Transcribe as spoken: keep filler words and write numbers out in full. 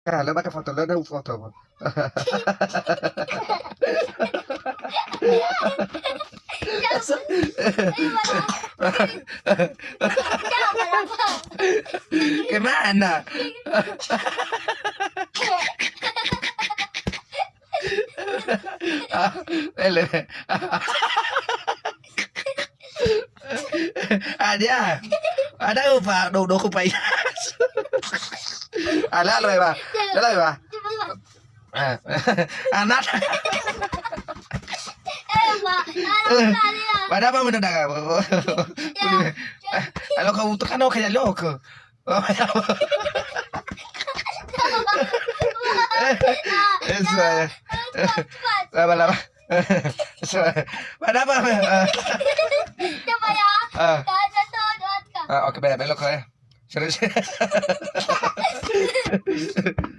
Ah, lö ba ke foto, lö na ufoto. Ke mana? Ah, ele. Ada. Ada ufa do do ku pai. Ala lo ba. Ala ba. Ah. Anak. Pada apa menendang? Kalau kau tekan, oke, ya, lo ke. Oh, ya. Eh, sudah, ya. Lama, lama. Sudah. Pada apa? Ah. Ah, oke, belok, ya. Serius.